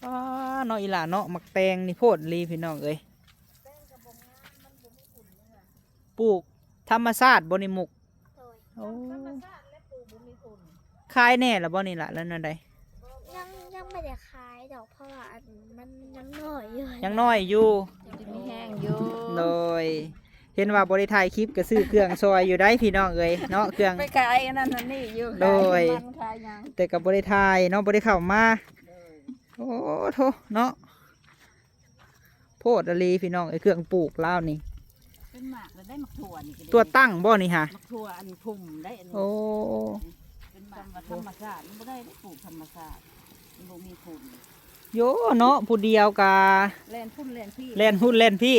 ອ້າ ເນາະ ອີ່ຫຼ້າເນາະ ໝາກແຕງນີ້ໂພດອີ່ຫຼີພີ່ນ້ອງເອີຍ. ປູກທຳມະຊາດບໍ່ນີ້ ມຸກ? ໂດຍ ໂອ້ ທຳມະຊາດແລະປູກບໍ່ມີຝຸ່ນ. ຂາຍແດ່ລະບໍ່ນີ້ລະ ແລ້ວແນວໃດ? ຍັງ ຍັງບໍ່ໄດ້ຂາຍດອກ ເພາະວ່າອັນ ມັນຍັງນ້ອຍຢູ່ ຍັງນ້ອຍຢູ່ ຍັງມີແຮງຢູ່. ໂດຍ ເຫັນວ່າບໍ່ໄດ້ຖ່າຍຄລິບ ກໍຊື້ເຄື່ອງຊ່ອຍຢູ່ໄດ໋ພີ່ນ້ອງເອີຍເນາະ ເຄື່ອງ ໄປຂາຍອັນນັ້ນອັນນີ້ຢູ່. ໂດຍ ຂາຍມັນຂາຍຫຍັງ ແຕ່ກໍບໍ່ໄດ້ຖ່າຍເນາະ ບໍ່ໄດ້ເຂົ້າມາ. ໂດຍ ໂອ້ໂທ້ເນາະ ໂພດອີ່ຫຼີພີ່ນ້ອງເອີຍ ເຄື່ອງປູກລາວນີ້. ເປັນໝາກແລ້ວໄດ້ໝາກຖົ່ວນີ້ກໍໄດ້ ຖົ່ວຕັ້ງບໍ່ນີ້ຫະ? ໝາກຖົ່ວອັນທຸ່ມໄດ້ອັນນີ້. ໂອ້ ເປັນໝາກທຳມະຊາດ ມັນບໍ່ໄດ້ເດ້ ປູກທຳມະຊາດ ມັນບໍ່ມີຝຸ່ນ. ໂຢເນາະ ຜູ້ດຽວກະແລ່ນພຸ້ນແລ່ນພີ້ ແລ່ນພຸ້ນແລ່ນພີ້.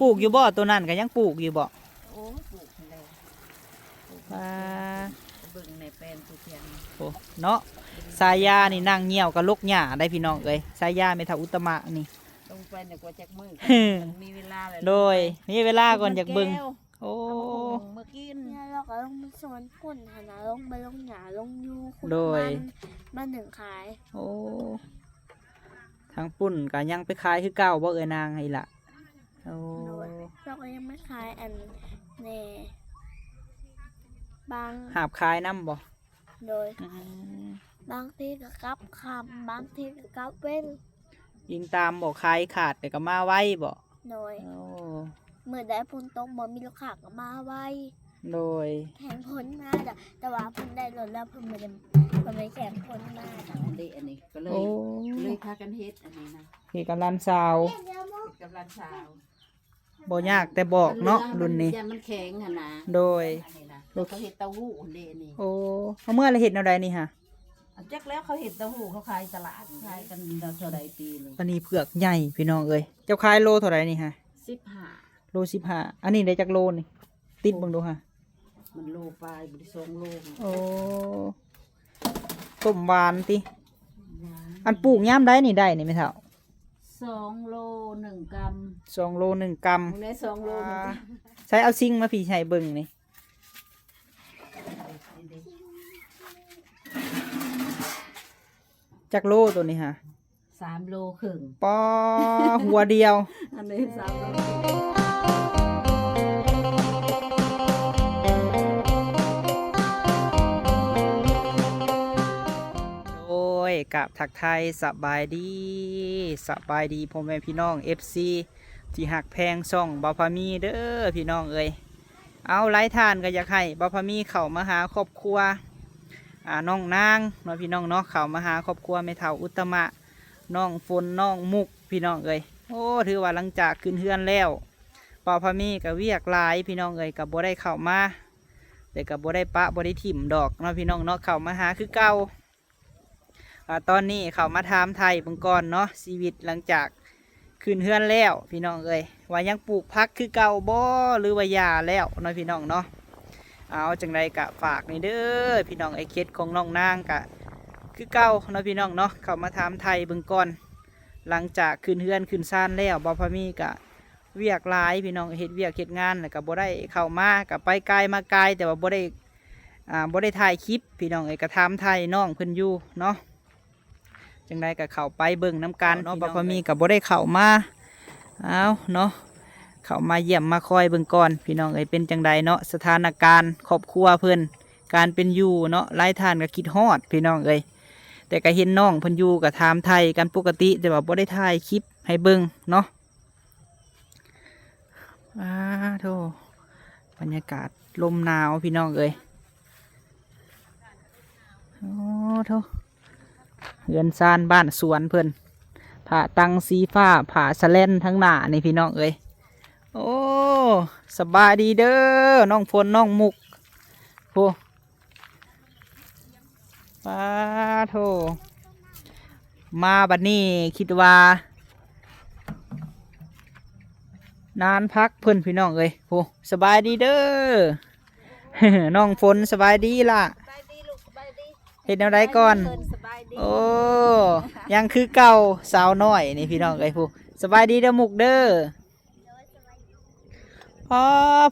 ປູກຢູ່ບໍ່? ໂຕນັ້ນກໍຍັງປູກຢູ່ບໍ່? ໂອ້ ປູກຫັ້ນແຫຼະ. ອ່າ ເບິ່ງໃນແປນຜູ້ພຽງ ໂອ້ ເນາະ ສາຍານີ້ນັ່ງຍ່ຽວກະຫຼົກຫຍ້າໄດ໋ພີ່ນ້ອງເອີຍ ສາຍາແມ່ເຖົ້າອຸດຕະມະນີ້. ລົງໄປນີ້ກວ່າຈັກມື້ ມີເວລາແລ້ວ. ໂດຍ ລົງໄປ ມີເວລາກ່ອນຢາກເບິ່ງ. ໂອ້ ເອົາໝາກຫຸ່ງມາກິນ ແລ້ວກໍລົງໄປສວນພຸ້ນຫັ້ນນະ ລົງໄປຫຼົກຫຍ້າ ລົງຢູ່ຂຸດ ໂດຍ ມັນ ມາໜຶ້ງຂາຍ. ໂອ້ ທາງປຸ້ນກໍຍັງໄປຂາຍຄືເກົ່າບໍ່ເອື້ອຍນາງອີ່ຫຼະ? ໂອ້ ໂດຍ ເຮົາກໍຍັງໄປຂາຍອັນແດ່ ບາງ ຫາບຂາຍນຳບໍ່? ໂດຍ ອືມ ບາງທີກໍກັບຄ່ຳ ບາງທີກໍກັບເວັນ ອີງຕາມບໍ່ ຂາຍຂາດແລ້ວກໍມາໄວບໍ່? ໂດຍ ໂອ້ ມື້ໃດຝົນຕົກບໍ່ມີລູກຄ້າກໍມາໄວ. ໂດຍ ແຂ່ງຝົນມາດອກ ແຕ່ວ່າເພິ່ນໄດ້ລົດແລ້ວ ເພິ່ນບໍ່ໄດ້ ເພິ່ນບໍ່ໄດ້ແຂ່ງຝົນມາດອກ. ອັນນີ້ ອັນນີ້ກໍເລີຍ ໂອ້ ເລີຍພາກັນເຮັດອັນນີ້ນະ ເຮັດກັບຫຼານສາວ ເຮັດກັບຫຼານສາວ. ບໍ່ຍາກແຕ່ບອກເນາະ ລຸ້ນນີ້ ຢ້ານມັນແຂງຫັ້ນນະ. ໂດຍ ອັນນີ້ນະ ແລ້ວເຂົາເຮັດເຕົ້າຫູ້ຫັ້ນເດ້ນີ້. ໂອ້ ເອົາເມືອແລ້ວເຮັດແນວໃດນີ້ຫະ? ຈັກແລ້ວ ເຂົາເຮັດເຕົ້າຫູ້ ເຂົາຂາຍຕະຫຼາດ ຂາຍກັນເທົ່າໃດປີນີ້. ອັນນີ້ເຜືອກໃຫຍ່ພີ່ນ້ອງເອີຍ ເຈົ້າຂາຍໂລເທົ່າໃດນີ້ຫະ? ສິບຫ້າ ໂລສິບຫ້າ. ອັນນີ້ໄດ້ຈັກໂລນີ້? ຕິດເບິ່ງດູຫະ. ມັນໂລປາຍ ບໍ່ໄດ້ສອງໂລ. ໂອ້ ຕົ້ມຫວານຕິ? ຫວານ. ອັນປູກຍາມໃດນີ້ໄດ້ນີ້ແມ່ເຖົ້າ? ສອງໂລໜຶ່ງກຳ. ສອງໂລໜຶ່ງກຳ. ເບິ່ງແດ່ ສອງໂລ. ອ່າ ໃຊ້ເອົາຊິງມາພີ້ໃຫ້ເບິ່ງນີ້. ຈັກໂລໂຕນີ້ຫະ? ສາມໂລເຄິ່ງ. ປາ ຫົວດຽວ ອັນນີ້ສາມໂລ. ໂດຍ ກາບທັກທາຍສະບາຍດີ ສະບາຍດີພໍ່ແມ່ພີ່ນ້ອງ ເອັຟຊີ ທີ່ຮັກແພງຊ່ອງບ່າວພາມີເດີພີ່ນ້ອງເອີຍ. ເອົາ ຫຼາຍທ່ານກໍຢາກໃຫ້ບ່າວພາມີເຂົ້າມາຫາຄອບຄົວ ອ່າ ນ້ອງນາງເນາະພີ່ນ້ອງເນາະ ເຂົ້າມາຫາຄອບຄົວແມ່ເຖົ້າອຸດຕະມະ ນ້ອງຝົນ ນ້ອງມຸກ ພີ່ນ້ອງເອີຍ. ໂອ້ ຖືວ່າຫຼັງຈາກຂຶ້ນເຮືອນແລ້ວ ບ່າວພາມີກໍວຽກຫຼາຍພີ່ນ້ອງເອີຍ ກໍບໍ່ໄດ້ເຂົ້າມາ ແຕ່ກໍບໍ່ໄດ້ປະບໍ່ໄດ້ຖິ້ມດອກເນາະພີ່ນ້ອງເນາະ ເຂົ້າມາຫາຄືເກົ່າ. ອ່າ ຕອນນີ້ເຂົ້າມາຖາມໄຖ່ເບິ່ງກ່ອນເນາະ ຊີວິດຫຼັງຈາກຂຶ້ນເຮືອນແລ້ວພີ່ນ້ອງເອີຍ ວ່າຍັງປູກຜັກຄືເກົ່າບໍ່ ຫຼືວ່າຢ່າແລ້ວເນາະພີ່ນ້ອງເນາະ. ເອົາ ຈັ່ງໃດກະຝາກນີ້ເດີພີ່ນ້ອງເອີຍ ເຂດຂອງນ້ອງນາງກະຄືເກົ່າເນາະພີ່ນ້ອງເນາະ ເຂົ້າມາຖາມໄຖ່ເບິ່ງກ່ອນ. ຫຼັງຈາກຂຶ້ນເຮືອນຂຶ້ນຊານແລ້ວ ບ່າວພາມີກະວຽກຫຼາຍພີ່ນ້ອງ ເຮັດວຽກເຮັດງານ ແລ້ວກະບໍ່ໄດ້ເຂົ້າມາ ກະໄປກາຍມາກາຍ ແຕ່ວ່າບໍ່ໄດ້ ອ່າ ບໍ່ໄດ້ຖ່າຍຄລິບພີ່ນ້ອງເອີຍ ກະຖາມໄຖ່ນ້ອງເພິ່ນຢູ່ເນາະ. ຈັ່ງໃດກໍເຂົ້າໄປເບິ່ງນຳກັນເນາະ ບ່າວພາມີກໍບໍ່ໄດ້ເຂົ້າມາ ເອົາເນາະ ເຂົ້າມາຢ້ຽມມາຄອຍເບິ່ງກ່ອນພີ່ນ້ອງເອີຍ ເປັນຈັ່ງໃດເນາະ ສະຖານະການຄອບຄົວເພິ່ນ ການເປັນຢູ່ເນາະ ຫຼາຍທ່ານກໍຄິດຮອດພີ່ນ້ອງເອີຍ ແຕ່ກໍເຫັນນ້ອງເພິ່ນຢູ່ ກໍຖາມໄຖ່ກັນປົກກະຕິ ແຕ່ວ່າບໍ່ໄດ້ຖ່າຍຄລິບໃຫ້ເບິ່ງເນາະ. ອ້າໂທ້ ບັນຍາກາດລົມໜາວພີ່ນ້ອງເອີຍ ໂອ້ໂທ້ ເຮືອນຊານບ້ານສວນເພິ່ນ ຜ້າຕັງສີຟ້າ ຜ້າສະແລນທາງໜ້ານີ້ພີ່ນ້ອງເອີຍ. ໂອ້ ສະບາຍດີເດີ ນ້ອງຝົນ ນ້ອງມຸກ ໂອ້ ປາໂທ້ ມາບັດນີ້ຄິດວ່ານານພັກເພິ່ນພີ່ນ້ອງເອີຍ. ໂອ້ ສະບາຍດີເດີ ນ້ອງຝົນ ສະບາຍດີລະ ສະບາຍດີລູກ ສະບາຍດີ ເຮັດແນວໃດກ່ອນ? ສະບາຍດີ ໂອ້ ຍັງຄືເກົ່າ ສາວນ້ອຍນີ້ພີ່ນ້ອງເອີຍ. ຜູ້ ສະບາຍດີເດີມຸກເດີ. ອໍ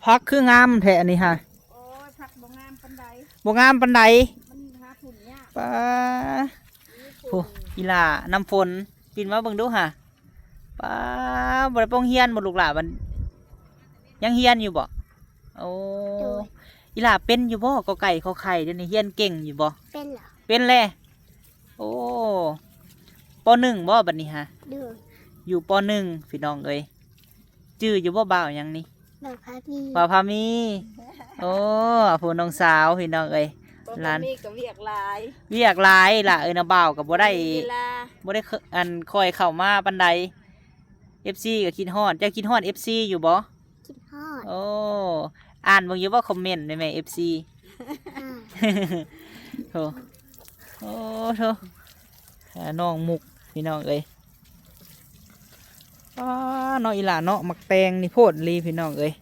ຜັກຄືງາມແທ້ອັນນີ້ຫະ. ໂອ້ຍ ຜັກບໍ່ງາມປານໃດ ບໍ່ງາມປານໃດ ມັນຫາຝຸ່ນຍາກ ປາ ມີຝຸ່ ໂອ້ ອີ່ຫຼ້ານ້ຳຝົນ ປິ່ນມາເບິ່ງດູຫາ. ປ້າ ບໍ່ໄດ້ໄປໂຮງຮຽນບໍ່ລູກຫຼ້າ? ບັດ ຍັງຮຽນຢູ່ບໍ່? ໂອ້ ໂດຍ ອີ່ຫຼ້າເປັນຢູ່ບໍ່ ກ ໄກ່ ຂ ໄຂ່ ດຽວນີ້ຮຽນເກັ່ງຢູ່ບໍ່? ເປັນແລ້ວ ເປັນແລ້ວ. ໂອ້ ປໍໜຶ່ງບໍ່ບັດນີ້ຫາ? ໂດຍ ຢູ່ ປໍໜຶ່ງ ພີ່ນ້ອງເອີຍ. ຈື່ຢູ່ບໍ່ ບ່າວຫຍັງນີ້? ບ່າວພາມີ ບ່າວພາມີ. ໂອ້ ຜູ້ນ້ອງສາວພີ່ນ້ອງເອີຍ ບໍ່ ຫຼານ ມີກໍວຽກຫຼາຍ ວຽກຫຼາຍລະເອີຍ ນະບ່າວກໍບໍ່ໄດ້ ບໍ່ໄດ້ ອັນ ຄ່ອຍເຂົ້າມາປານໃດ. ເອັຟຊີກໍຄິດຮອດ ເຈົ້າຄິດຮອດເອັຟຊີຢູ່ບໍ່? ຄິດຮອດ. ໂອ້ ອ່ານເບິ່ງຢູ່ບໍ່ຄອມເມັນແມ່ໆ ເອັຟຊີ? ອ່າ ໂອ້ ໂອ້ໂທ ອ່າ ນ້ອງມຸກພີ່ນ້ອງເອີຍ. ປ້າ ເນາະ ອີ່ຫຼ້າເນາະ ໝາກແຕງນີ້ໂພດອີ່ຫຼີພີ່ນ້ອງເອີຍ.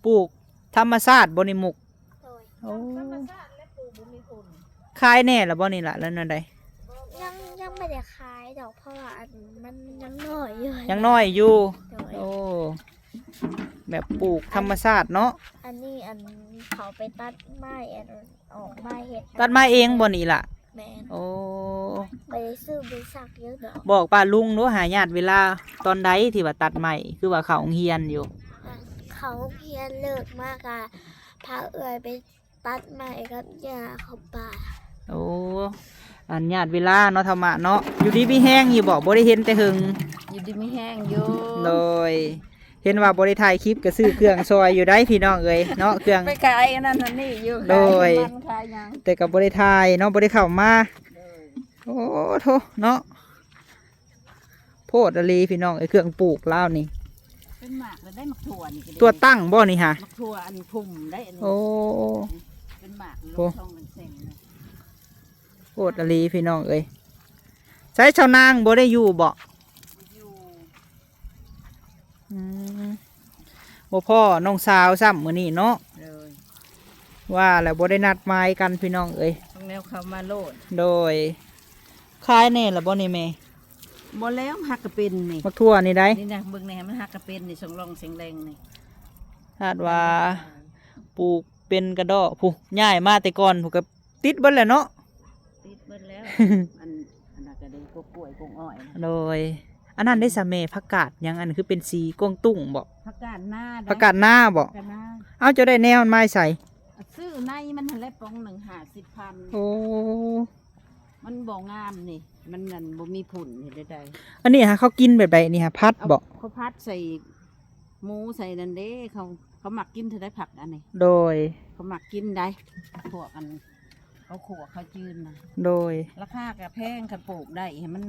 ປູກທຳມະຊາດບໍ່ນີ້ມຸກ? ໂດຍ ໂອ້ ທຳມະຊາດແລະປູກບໍ່ມີຝຸ່ນ. ຂາຍແດ່ລະບໍ່ນີ້ລະ ແລ້ວແນວໃດ? ຍັງ ຍັງບໍ່ໄດ້ຂາຍດອກ ເພາະວ່າອັນ ມັນຍັງນ້ອຍຢູ່ ຍັງນ້ອຍຢູ່. ໂດຍ ໂອ້ ແບບປູກທຳມະຊາດເນາະ. ອັນນີ້ ອັນ ເຂົາໄປຕັດໄມ້ ອັນ ອອກມາເຮັດ ຕັດມາເອງບໍ່ນີ້ລະ? ແມ່ນ. ໂອ້ ບໍ່ໄດ້ຊື້ບໍລິສັດເລີຍດອກ. ບອກປ້າລຸງດູຫາ ຍາດເວລາຕອນໃດທີ່ວ່າຕັດໄມ້ ຄືວ່າເຂົ້າໂຮງຮຽນຢູ່? ເຂົ້າໂຮງຮຽນເລີກມາກະພາເອື້ອຍໄປຕັດໄມ້ກັບຍ່າເຂົ້າປ່າ. ໂອ້ ອັນຍາດເວລາເນາະ ທຳມະເນາະ. ຢູ່ດີມີແຮງຢູ່ບໍ່? ບໍ່ໄດ້ເຫັນແຕ່ເຫິງ. ຢູ່ດີມີແຮງຢູ່. ໂດຍ. ເຫັນວ່າບໍ່ໄດ້ຖ່າຍຄລິບກໍຊື້ເຄື່ອງຊ່ອຍຢູ່ໄດ໋ພີ່ນ້ອງເອີຍເນາະ ເຄື່ອງ ໄປຂາຍອັນນັ້ນອັນນີ້ຢູ່. ໂດຍ. ຂາຍມັນຂາຍຫຍັງ ແຕ່ກໍບໍ່ໄດ້ຖ່າຍເນາະ ບໍ່ໄດ້ເຂົ້າມາ. ໂດຍ. ໂອ້ໂທເນາະ ໂພດອີ່ຫຼີພີ່ນ້ອງເອີຍ ເຄື່ອງປູກລາວນີ້. ເປັນໝາກແລ້ວໄດ້ໝາກຖົ່ວນີ້ກໍໄດ້. ຖົ່ວຕັ້ງບໍ່ນີ້ຫາ? ໝາກຖົ່ວອັນພຸ່ມໄດ້ອັນນີ້. ໂອ້ ເປັນໝາກ ໂອ້ ລອງສ່ອງແສງ. ໂພດອີ່ຫຼີພີ່ນ້ອງເອີຍ. ໃສຊາວນາງບໍ່ໄດ້ຢູ່ບໍ່? ຢູ່. ອືມ ບໍ່ພໍ້ນ້ອງສາວຊ້ຳມື້ນີ້ເນາະ. ໂດຍ. ວ່າແລ້ວບໍ່ໄດ້ນັດໝາຍກັນພີ່ນ້ອງເອີຍ ຕ້ອງແນວເຂົ້າມາໂລດ. ໂດຍ. ຂາຍແດ່ລະບໍ່ນີ້ແມ່? ບໍ່ແລ້ວ ຫັກກະເປັນນີ້ ໝາກຖົ່ວນີ້ໃດ໋. ນີ້ນະ ເບິ່ງແດ່ ມັນຫັກກະເປັນນີ້ ສອງລອງແສງແດງນີ້. ຄາດວ່າປູກເປັນກະດໍ້ ຜູ້ ຍ້າຍມາແຕ່ກ່ອນ ຜູ້ກໍ ຕິດເບິດແລ້ວເນາະ. ຕິດເບິດແລ້ວ. ອັນ ອັນນັ້ນກໍໄດ້ ກົກກ້ວຍກົກອ້ອຍນະ. ໂດຍ. ອັນນັ້ນໄດ້ສະແມ່ ຜັກກາດຫຍັງ ອັນຄືເປັນສີກວາງຕຸ້ງບໍ? ຜັກກາດນາ. ຜັກກາດນາບໍ? ຜັກກາດນາ. ເອົາ ເຈົ້າໄດ້ແນວມັນມາໃສ? ຊື້ໃນມັນຫັ້ນແຫຼະ ປ່ອງໜຶ່ງຫ້າສິບພັນ. ໂອ້ ມັນບໍ່ງາມນີ້ ມັນນັ້ນບໍ່ມີຜົນເຮັດໄດ້. ອັນນີ້ຫາເຂົາກິນແບບໃດນີ້ຫາ ຜັດບໍ? ເອົາ ເຂົາຜັດໃສ່ ໝູໃສ່ນັ້ນເດ້ ເຂົາ ເຂົາມັກກິນເທົ່າໃດຜັກອັນນີ້. ໂດຍ. ເຂົາມັກກິນໄດ໋ ພວກອັນ ເຂົາຂົ້ວເຂົາຈືນນະ. ໂດຍ. ລາຄາກໍແພງ ຄັນປູກໄດ້ໃຫ້ມັນ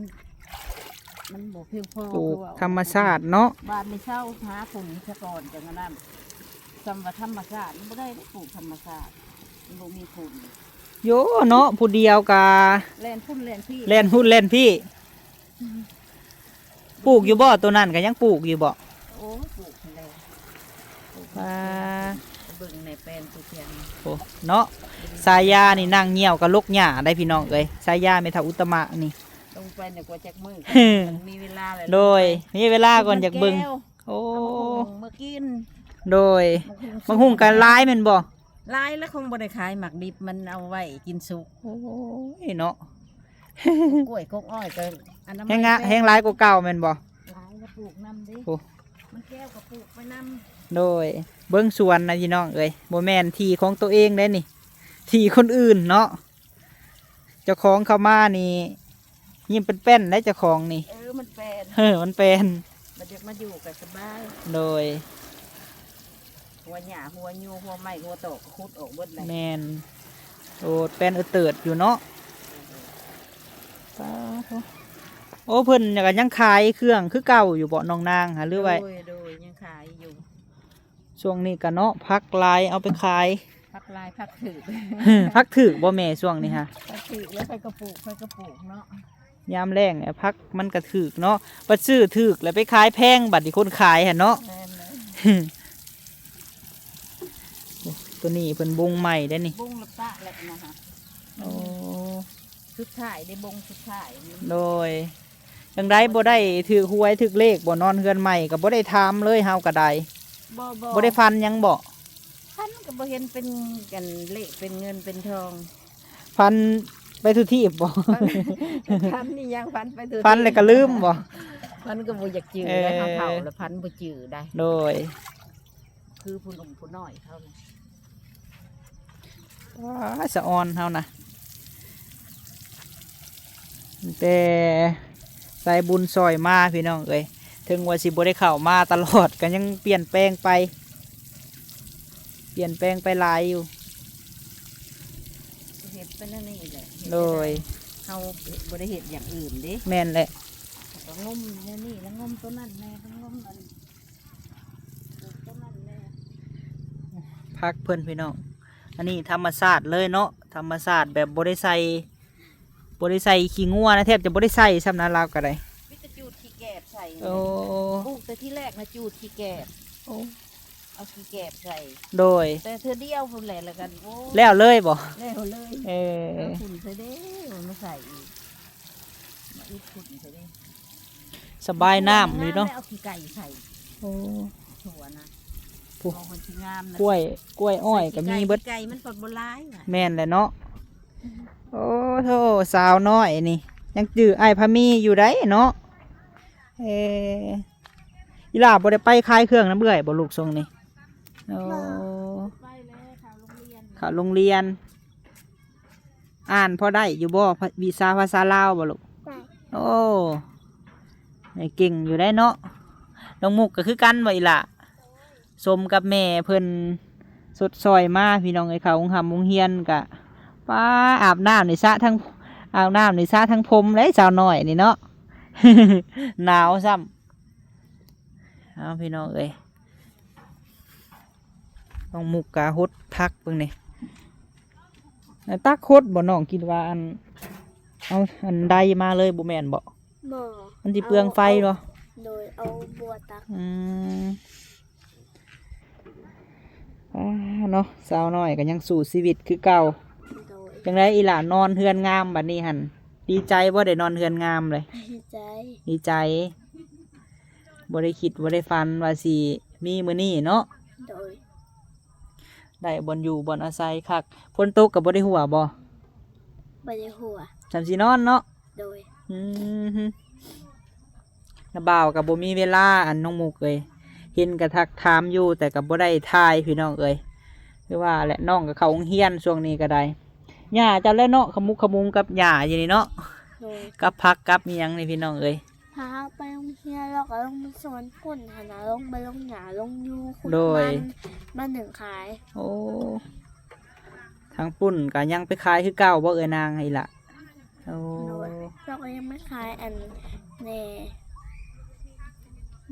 ມັນບໍ່ພຽງພໍ. ປູກທຳມະຊາດເນາະ. ບາດນີ້ເຊົາຫາຜົນສະກ່ອນ ຈັ່ງອັນນັ້ນ ສ່ຳວ່າທຳມະຊາດມັນບໍ່ໄດ້ເດ້ ປູກທຳມະຊາດ ມັນບໍ່ມີຜົນ. ໂຢເນາະ ຜູ້ດຽວກະແລ່ນພຸ້ນແລ່ນພີ້ ແລ່ນພຸ້ນແລ່ນພີ້. ປູກຢູ່ບໍ່? ໂຕນັ້ນກໍຍັງປູກຢູ່ບໍ່? ໂອ້ຍ ປູກຫັ້ນແຫຼະ. ປາ ເບິ່ງໃນແປນປູກຫຍັງ ໂອ້ ເນາະ. ສາຍານີ້ນັ່ງຍ່ຽວກະຫຼົກຫຍ້າໄດ໋ພີ່ນ້ອງເອີຍ ສາຍາແມ່ເຖົ້າອຸດຕະມະນີ້. ລົງໄປນີ້ກວ່າຈັກມື້ ມີເວລາແລ້ວ. ໂດຍ. ລົງໄປ ມີເວລາກ່ອນຢາກເບິ່ງ. ໂອ້ ເອົາໝາກຫຸ່ງມາກິນ. ໂດຍ. ໝາກຫຸ່ງ ໝາກຫຸ່ງກໍຫຼາຍແມ່ນບໍ່? ຫຼາຍແລ້ວ ຄົງບໍ່ໄດ້ຂາຍໝາກດິບ ມັນເອົາໄວ້ກິນສຸກ. ໂອ້ຍເນາະ ກົກກ້ວຍກົກອ້ອຍກໍອັນນັ້ນ ແຮງງະ ແຮງຫຼາຍກວ່າເກົ່າແມ່ນບໍ່? ຫຼາຍແລ້ວ ປູກນຳເດ້. ໂອ້ ໝາກແກ້ວກໍປູກໄປນຳ. ໂດຍ. ເບິ່ງສວນນະພີ່ນ້ອງເອີຍ ບໍ່ແມ່ນທີ່ຂອງໂຕເອງເດ້ນີ້ ທີ່ຄົນອື່ນເນາະ. ເຈົ້າຂອງເຂົ້າມານີ້ ຍິ້ມແປ້ນໆ ໄດ໋ເຈົ້າຂອງນີ້. ເອີ ມັນແປ້ນ ເອີ ມັນແປ້ນ. ບັດຢາກມາຢູ່ກໍສະບາຍ. ໂດຍ. ຫົວຫຍ້າ ຫົວຍູ ຫົວໄມ້ ຫົວຕອກ ກໍຂຸດອອກເບິດແລ້ວ. ແມ່ນ. ໂອດ ແປ້ນເອີເຕີດຢູ່ເນາະ. ປາໂທ ໂອ້ ເພິ່ນກໍຍັງຂາຍເຄື່ອງຄືເກົ່າຢູ່ບໍ່ ນ້ອງນາງຫາ ຫຼືວ່າ? ໂດຍ ໂດຍ ຍັງຂາຍຢູ່. ຊ່ວງນີ້ກະເນາະ ຜັກຫຼາຍ ເອົາໄປຂາຍ. ຜັກຫຼາຍ ຜັກຖືກ. ຜັກຖືກບໍ່ແມ່ ຊ່ວງນີ້ຫະ? ຜັກຖືກ ແລ້ວໃຜກໍປູກ ໃຜກໍປູກເນາະ. ຍາມແລ້ງ ແລ້ວຜັກມັນກະຖືກເນາະ ບັດຊື້ຖືກແລ້ວໄປຂາຍແພງ ບັດນີ້ຄົນຂາຍຫັ້ນເນາະ. ແມ່ນເລີຍ. ໂອ້ ໂຕນີ້ເພິ່ນບົງໃໝ່ໄດ໋ນີ້ ບົງລັບຕະແລ້ວນະຫະ. ໂອ້ ສຸດທ້າຍເດ້ ບົງສຸດທ້າຍ. ໂດຍ. ຈັ່ງໃດບໍ່ໄດ້ຖືກຫວຍຖືກເລກບໍ່? ນອນເຮືອນໃໝ່ກໍບໍ່ໄດ້ຖາມເລີຍ ເຮົາກໍໄດ້. ບໍ່ ບໍ່ ບໍ່ໄດ້ຝັນຫຍັງບໍ່? ຝັນກໍບໍ່ເຫັນເປັນອັນເລກເປັນເງິນເປັນທອງ. ຝັນ ໄປທຸກທີບບໍ່? ຝັນນີ້ຍັງຝັນໄປທຸກ ຝັນແລ້ວກໍລືມບໍ່? ຝັນກໍບໍ່ຢາກຈື່ ເອີ ໄດ໋ ເຮົາເຖົ້າແລ້ວຝັນບໍ່ຈື່ໄດ໋. ໂດຍ ຄືຜູ້ໜຸ່ມຜູ້ນ້ອຍເຮົານະ. ວ້າ ສະອອນເຮົານະ ແຕ່ສາຍບຸນຊ່ອຍມາພີ່ນ້ອງເອີຍ, ເຖິງວ່າຊິບໍ່ໄດ້ເຂົ້າມາຕະຫຼອດ ກໍຍັງປ່ຽນແປງໄປ ປ່ຽນແປງໄປຫຼາຍຢູ່. ເຮັດໄປແນວນີ້ແຫຼະ ໂດຍ ເຮົາບໍ່ໄດ້ເຮັດຢ່າງອື່ນເດ້. ແມ່ນແຫຼະ ກໍງົມແນວນີ້ ແລ້ວງົມໂຕນັ້ນແດ່ ແລ້ວງົມອັນ ຜັກເພິ່ນພີ່ນ້ອງ ອັນນີ້ທຳມະຊາດເລີຍເນາະ ທຳມະຊາດແບບບໍ່ໄດ້ໃສ່ ບໍ່ໄດ້ໃສ່ຂີ້ງົວນະ ແທບຈະບໍ່ໄດ້ໃສ່ຊ້ຳນະ ລາວກໍໄດ້ ມີແຕ່ຈູດຂີ້ແກບໃສ່. ໂອ້ ປູກແຕ່ທີແລກນະ ຈູດຂີ້ແກບ ໂອ້ ເອົາຂີ້ແກບໃສ່ ໂດຍ ແຕ່ເທື່ອດຽວພຸ້ນແຫຼະ ແລ້ວກໍ ໂອ້ ແລ້ວເລີຍບໍ່? ແລ້ວເລີຍ ເອີ ຝຸ່ນໃສ່ເດ້ ມາໃສ່ອີກ ມາອຸດຝຸ່ນໃສ່ເດ້. ສະບາຍນ້ຳຢູ່ເນາະ ເອົາຂີ້ໄກ່ໃສ່ ໂອ້ ຖົ່ວນະ ຜູ້ ພໍມັນຊິງາມນະ ກ້ວຍ ກ້ວຍອ້ອຍກໍມີເບິດ ໃສ່ຂີ້ໄກ່ ຂີ້ໄກ່ມັນກໍບໍ່ຫຼາຍນະ. ແມ່ນແຫຼະເນາະ ໂອ້ໂທ້ ສາວນ້ອຍນີ້ ຍັງຈື່ອ້າຍພາມີຢູ່ໃດ໋ເນາະ. ເອີ ອີຫຼ້າບໍ່ໄດ້ໄປຂາຍເຄື່ອງນຳເອື້ອຍບໍ່ລູກ ຊ່ວງນີ້? ໂອ້ ບໍ່ ໄປແລ້ວ ເຂົ້າໂຮງຮຽນ ເຂົ້າໂຮງຮຽນ. ອ່ານພໍໄດ້ຢູ່ບໍ່? ພະ ວິຊາພາສາລາວບໍ່ລູກ? ໄດ້. ໂອ້ ໄດ້ເກັ່ງຢູ່ໄດ໋ເນາະ. ນ້ອງມຸກກໍຄືກັນບໍ່ອີ່ຫຼ້າ? ສົມກັບແມ່ເພິ່ນຊົດຊ່ອຍມາ ພີ່ນ້ອງເອີຍ. ເຂົ້າໂຮງຮ່ຳໂຮງຮຽນກະ ປ້າ ອາບນ້ຳນີ້ສະທັງ ອາບນ້ຳນີ້ສະທັງຜົມເດ້ ສາວນ້ອຍນີ້ເນາະ. ໜາວຊ້ຳ. ເອົາ ພີ່ນ້ອງເອີຍ ນ້ອງມຸກກະຫົດຜັກເບິ່ງນີ້ ຕັກຫົດບໍ່? ນ້ອງຄິດວ່າອັນ ເອົາອັນໄດມາເລີຍ ບໍ່ແມ່ນບໍ່? ບໍ່ ມັນຊິເປືອງໄຟບໍ່? ເອົາ ໂດຍ ເອົາບົວຕັກ. ອືມ ອ່າ ເນາະ ສາວນ້ອຍກໍຍັງສູ້ຊີວິດຄືເກົ່າ. ໂດຍ ຈັ່ງໃດອີ່ຫຼ້າ ນອນເຮືອນງາມບັດນີ້ຫັ້ນ ດີໃຈບໍ່ ໄດ້ນອນເຮືອນງາມເລີຍ? ດີໃຈ ດີໃຈ. ບໍ່ໄດ້ຄິດບໍ່ໄດ້ຝັນວ່າຊິມີມື້ນີ້ເນາະ. ໂດຍ ໄດ້ບ່ອນຢູ່ບ່ອນອາໄສຄັກ. ຝົນຕົກກໍບໍ່ໄດ້ຮົ່ວບໍ່? ບໍ່ໄດ້ຮົ່ວ. ຊ່ຳຊິນອນເນາະ. ໂດຍ ອືມ ນ້າບ່າວກໍບໍ່ມີເວລາ ອັນ ນ້ອງມຸກເອີຍ. ເຫັນກໍທັກຖາມຢູ່ ແຕ່ກໍບໍ່ໄດ້ຖ່າຍ ພີ່ນ້ອງເອີຍ. ຄືວ່າແຫຼະ ນ້ອງກໍເຂົ້າໂຮງຮຽນຊ່ວງນີ້ກໍໄດ້. ຍ່າເຈົ້າແຫຼະເນາະ ຂະມຸກຂະມຸງກັບຫຍ້າຢູ່ນີ້ເນາະ. ໂດຍ ກັບຜັກກັບອີ່ຫຍັງນີ້ ພີ່ນ້ອງເອີຍ. ພາໄປໂຮງຮຽນ ແລ້ວກໍລົງໄປສວນພຸ້ນຫັ້ນນະ ລົງໄປລົງຫຍ້າ ລົງຢູ່ຂຸດ ໂດຍ ມັນ ມາໜຶ້ງຂາຍ. ໂອ້ ທາງປຸ້ນກໍຍັງໄປຂາຍຄືເກົ່າບໍ່ເອື້ອຍນາງອີ່ຫຼ້າ? ໂອ້ ໂດຍ ເຮົາກໍຍັງໄປຂາຍອັນແດ່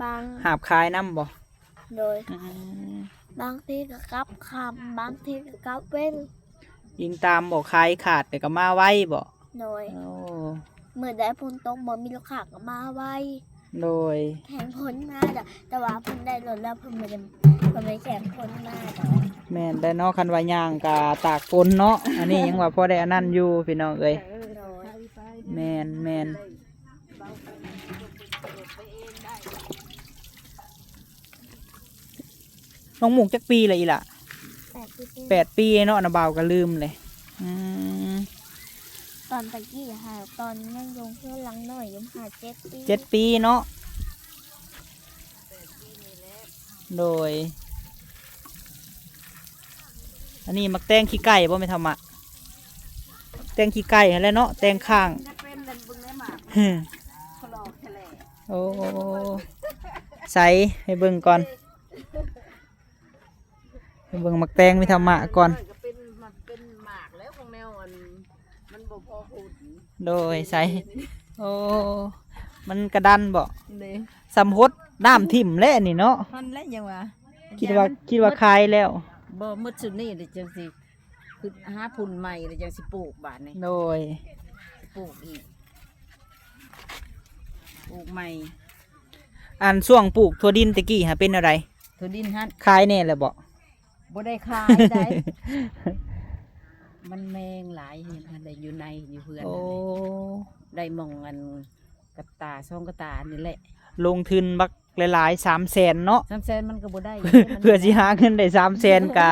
ບາງ ຫາບຂາຍນຳບໍ່? ໂດຍ ອືມ ບາງທີກໍກັບຄ່ຳ ບາງທີກໍກັບເວັນ ອີງຕາມບໍ່ ຂາຍຂາດແລ້ວກໍມາໄວບໍ່? ໂດຍ ໂອ້ ມື້ໃດຝົນຕົກບໍ່ມີລູກຄ້າກໍມາໄວ. ໂດຍ ແຂ່ງຝົນມາດອກ ແຕ່ວ່າເພິ່ນໄດ້ລົດແລ້ວ ເພິ່ນບໍ່ໄດ້ ເພິ່ນບໍ່ໄດ້ແຂ່ງຝົນມາດອກ. ແມ່ນແຫຼະເນາະ ຄັນວ່າຍ່າງກະຕາກຝົນເນາະ. ອັນນີ້ຍັງວ່າພໍໄດ້ອັນນັ້ນຢູ່ ພີ່ນ້ອງເອີຍ. ໂດຍ ແມ່ນໆ. ນ້ອງມຸກຈັກປີລະອີ່ຫຼ້າ? ແປດປີ. ແປດປີເນາະ ນ້າບ່າວກໍລືມເລີຍ. ອືມ ຕອນຕະກີ້ຫາ ຕອນຍັງຢູ່ເຮືອນຫຼັງນ້ອຍຢູ່ ຫາ ເຈັດປີ. ເຈັດປີເນາະ. ໂດຍ ອັນນີ້ໝາກແຕງຂີ້ໄກ່ບໍ່ແມ່ເຖົ້າມະ? ແຕງຂີ້ໄກ່ຫັ້ນແຫຼະເນາະ ແຕງຂ້າງ. ໂອ້ ໃສ ໃຫ້ເບິ່ງກ່ອນ ໃຫ້ເບິ່ງໝາກແຕງແມ່ເຖົ້າມະກ່ອນ. ກໍເປັນ ມັນເປັນໝາກແລ້ວຂອງແນວອັນ ມັນບໍ່ພໍຫຸນ. ໂດຍ ໃສ ໂອ້ ມັນກະດັນບໍ່? ນີ້ ສຳຫົດນ້ຳຖິ້ມແຫຼະນີ້ເນາະ. ຫັ້ນແຫຼະຍັງວ່າ ຄິດວ່າ ຄິດວ່າຂາຍແລ້ວ. ບໍ່ ໝົດຊຸດນີ້ເດ ຈັ່ງຊິ ຄືຫາພຸ້ນໃໝ່ແລ້ວຈັ່ງຊິປູກບາດນີ້. ໂດຍ ປູກອີກ ປູກໃໝ່. ອັນຊ່ວງປູກຖົ່ວດິນແຕ່ກີ້ຫາເປັນແນວໃດ? ຖົ່ວດິນຫັ້ນ ຂາຍແດ່ແລ້ວບໍ່? ບໍ່ໄດ້ຂາຍໄດ໋ ມັນແມງຫຼາຍ ເຮັດໃຫ້ໄດ້ຢູ່ໃນ ຢູ່ເຮືອນ. ໂອ້ ຫັ້ນແຫຼະ ໄດ້ໝ່ອງອັນ ກະຕ່າ ສອງກະຕ່ານີ້ແຫຼະ. ລົງທຶນບັກຫຼາຍໆ ສາມແສນເນາະ. ສາມແສນມັນກໍບໍ່ໄດ້ ເພື່ອຊິຫາເງິນໄດ້ສາມແສນກະ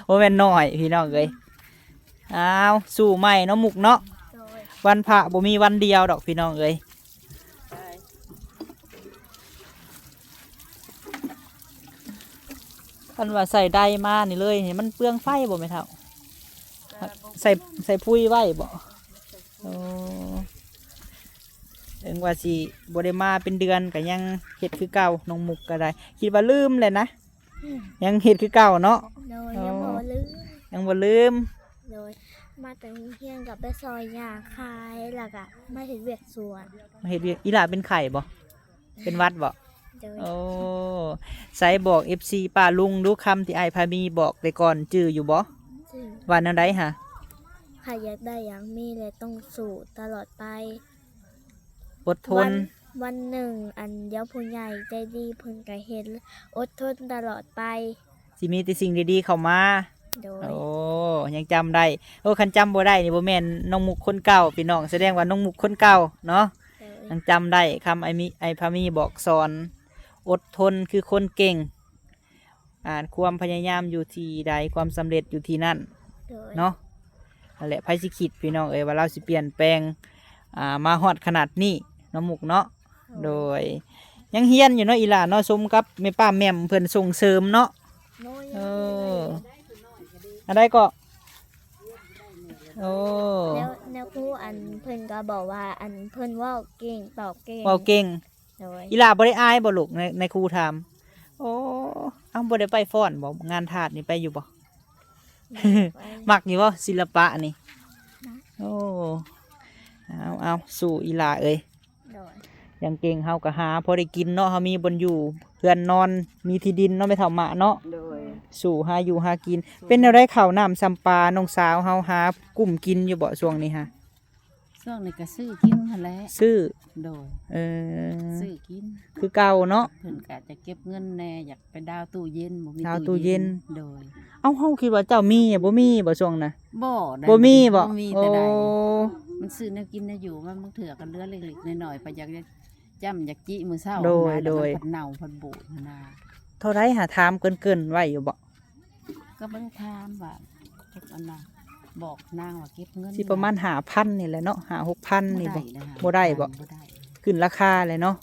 ບໍ່ແມ່ນນ້ອຍ ພີ່ນ້ອງເອີຍ. ອ້າວ ສູ້ໃໝ່ເນາະ ມຸກເນາະ. ວັນພະບໍ່ມີວັນດຽວດອກພີ່ນ້ອງເອີຍ. ຄັນວ່າໃສ່ໄດມານີ້ເລີຍ ມັນເປືອງໄຟບໍ່ແມ່ເຖົ້າ? ໃສ່ ໃສ່ປຸຍໄວ້ບໍ່? ໂອ້ ເຖິງວ່າຊິບໍ່ໄດ້ມາເປັນເດືອນ ກໍຍັງເຮັດຄືເກົ່າ. ນ້ອງມຸກກໍໄດ້ ຄິດວ່າລືມແຫຼະນະ ຍັງເຮັດຄືເກົ່າເນາະ. ໂດຍ ຍັງບໍ່ລືມ ຍັງບໍ່ລືມ. ໂດຍ ມາແຕ່ໂຮງຮຽນກໍໄປຊ່ອຍຍ່າຂາຍ ແລ້ວກໍມາເຮັດວຽກສວນ ມາເຮັດວຽກ. ອີຫຼ້າເປັນໄຂ້ບໍ່? ເປັນຫວັດບໍ່? ໂດຍ ໂອ້ ໃສບອກເອັຟຊີປ້າລຸງດູ ຄຳທີ່ອ້າຍພາມີບອກແຕ່ກ່ອນ ຈື່ຢູ່ບໍ່? ອືມ ວ່າແນວໃດຫະ? ຖ້າຢາກໄດ້ຢາກມີ ແລະ ຕ້ອງສູ້ຕະຫຼອດໄປ. ອົດທົນ ວັນ ວັນໜຶ່ງ ອັນ ດຽວຜູ້ໃຫຍ່ໃຈດີເພິ່ນກໍເຫັນ. ອົດທົນຕະຫຼອດໄປ ຊິມີແຕ່ສິ່ງດີໆເຂົ້າມາ. ໂດຍ ໂອ້ ຍັງຈຳໄດ້. ໂອ້ ຄັນຈຳບໍ່ໄດ້ນີ້ ບໍ່ແມ່ນນ້ອງມຸກຄົນເກົ່າພີ່ນ້ອງ ສະແດງວ່ານ້ອງມຸກຄົນເກົ່າເນາະ. ໂດຍ ຍັງຈຳໄດ້ຄຳອ້າຍມີ ອ້າຍພາມີບອກສອນ. ອົດທົນຄືຄົນເກັ່ງ ອ່າ ຄວາມພະຍາຍາມຢູ່ທີ່ໃດ ຄວາມສຳເລັດຢູ່ທີ່ນັ້ນ. ໂດຍ ເນາະ. ນັ້ນແຫຼະ ໃຜຊິຄິດພີ່ນ້ອງເອີຍ ວ່າລາວຊິປ່ຽນແປງ ອ່າ ມາຮອດຂະໜາດນີ້ເນາະ ມຸກເນາະ. ໂດຍ ໂດຍ ຍັງຮຽນຢູ່ເນາະອີຫຼ້າເນາະ ສົມກັບແມ່ປ້າແໝ່ມເພິ່ນສົ່ງເສີມເນາະ. ໂດຍ ເອີ ອັນໃດກໍ ໂອ້ ແນວ ແນວຄູ ອັນ ເພິ່ນກໍບອກວ່າ ອັນ ເພິ່ນເວົ້າເກັ່ງ ຕອບເກັ່ງ ເວົ້າເກັ່ງ. ໂດຍ ອີຫຼ້າບໍ່ໄດ້ອາຍບໍ່ລູກ ໃນ ໃນຄູຖາມ? ໂອ້ ເອົ້າ ບໍ່ໄດ້ໄປຟ້ອນບໍ່? ງານທາດນີ້ໄປຢູ່ບໍ່? ໄປ ມັກຢູ່ບໍ່ ສິລະປະນີ້? ມັກ. ໂອ້ ເອົາ ເອົາ ສູ້ອີຫຼ້າເອີຍ. ໂດຍ ຢ່າງເກັ່ງເຮົາກໍຫາພໍໄດ້ກິນເນາະ ເຮົາມີບ່ອນຢູ່ເຮືອນນອນ ມີທີ່ດິນເນາະ ແມ່ເຖົ້າມະເນາະ. ໂດຍ ສູ້ຫາຢູ່ຫາກິນ. ເປັນແນວໃດເຂົ້ານ້ຳຊຳປາ ນ້ອງສາວເຮົາຫາກຸ້ມກິນຢູ່ບໍ່ຊ່ວງນີ້ຫະ? ຊ່ວງນີ້ກໍຊື້ກິນຫັ້ນແຫຼະ. ຊື້ ໂດຍ ເອີ ຊື້ກິນຄືເກົ່າເນາະ. ເພິ່ນກໍຈະເກັບເງິນແດ່ ຢາກໄປດາວຕູ້ເຢັນ ບໍ່ມີ ດາວຕູ້ເຢັນ. ຕູ້ເຢັນ ໂດຍ. ເອົ້າ ເຮົາຄິດວ່າເຈົ້າມີ ບໍ່ມີບໍ່ຊ່ວງນະ? ບໍ່ໄດ້ ບໍ່ມີບໍ່? ບໍ່ມີແຕ່ໃດ. ໂອ້ ມັນຊື້ແນວກິນແນວຢູ່ມາ ບາງເທື່ອກໍເຫຼືອເລັກໆນ້ອຍໆ ໄປຢາກຈ້ຳຢາກຈິມື້ເຊົ້າ. ໂດຍ ຫັ້ນນະ ໂດຍ ມັນພັດເນົ່າພັດບູດຫັ້ນນະ. ເທົ່າໃດຫາ ຖາມເກີ່ນໆໄວ້ຢູ່ບໍ່? ກໍບໍ່ໄດ້ຖາມວ່າ ເກັບອັນນະ ບອກນາງວ່າເກັບເງິນ ຊິປະມານຫ້າພັນນີ້ແຫຼະເນາະ ຫ້າຫົກພັນນີ້ບໍ່? ບໍ່ໄດ້ແຫຼະ ບໍ່ໄດ້ບໍ່? ບໍ່ໄດ້ ຂຶ້ນລາຄາແຫຼະເນາະ.